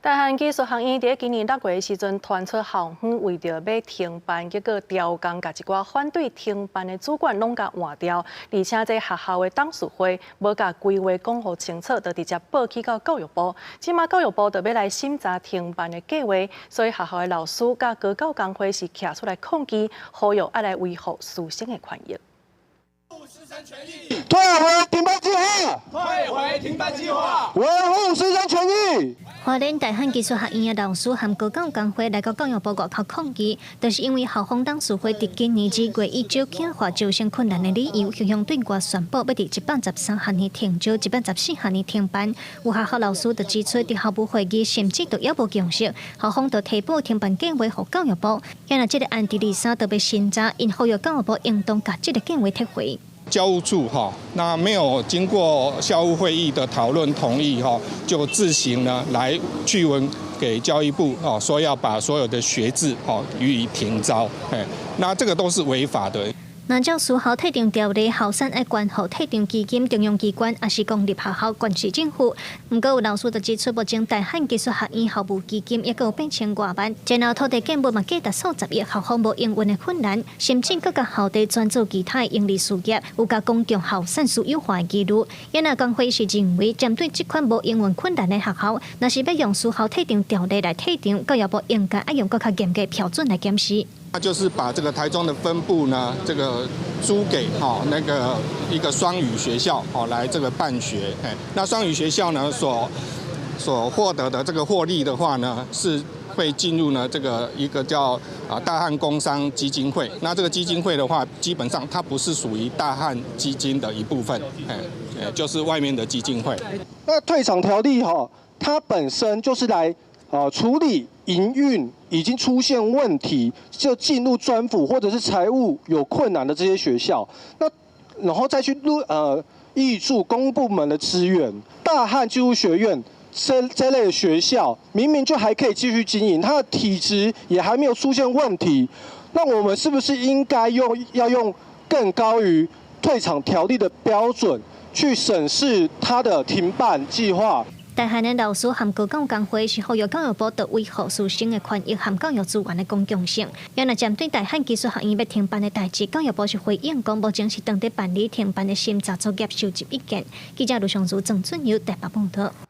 大漢技術學院佇今年6月的時陣，傳出校方為著欲停辦，結果調工共一寡反對停辦的主管攏共換掉，而且這學校的董事會無共規劃講予清楚，就直接報去到教育部。這馬教育部就欲來審查停辦的計劃，所以學校的老師佮高教工會是徛出來抗議，呼籲愛來維護師生的權益。退回停辦計劃，退回停辦計劃，維護師生權益。花蓮大漢技術學院的老師和高教工會來到教育部外口抗議，就是因為校方董事會佇今年2月以招簡化招生困難的理由，向向對外宣布欲佇113學年停招，114學年停辦。有學校老師就指出，佇校務會議甚至都猶無共識，校方就提報停辦計劃予教育部。現在這個案佇二三就欲審查，𪜶呼籲教育部應當共這个計劃撤回。教務處哈，那沒有經過校務會議的討論同意哈，就自行呢來具文給教育部哦，說要把所有的學制哦予以停招，哎，那這個都是違法的。若照私校退場條例，校產愛捐予退場基金、中央機關，抑是公立學校、縣市政府。毋過有老師就指出，目前大漢技術學院校務基金抑閣有8000外萬，然後土地建物嘛價值數十億，校方無營運的困難，甚至閣共校地轉做其他營利事業，有共公共校產私有化的疑慮。因此工會是認為，針對這款無營運困難的學校，若是欲用私校退場條例來退場，教育部應該愛用閣較嚴格標準來檢視。那就是把這個台中的分部呢，這個租給哈那個一個雙語學校哦來這個辦學，哎，那雙語學校呢所獲得的這個獲利的話呢，是會進入呢這個一個叫啊大漢工商基金會。那這個基金會的話，基本上它不是屬於大漢基金的一部分，哎，就是外面的基金會。那退場條例哈，它本身就是來啊處理營運已經出現問題，就進入專輔或者是財務有困難的這些學校，那然後再去入挹注公部門的資源，大漢技術學院這類的學校明明就還可以繼續經營，它的體質也還沒有出現問題，那我們是不是應該要用更高於退場條例的標準去審視它的停辦計劃？大漢的老師和高教工會是呼籲教育部著維護師生的權益和教育資源的公共性。原來針對大漢技術學院欲停辦的代誌，教育部是回應講，目前是當佇辦理停辦的審查作業，收集意見。記者盧尚如、鄭俊友台北報道。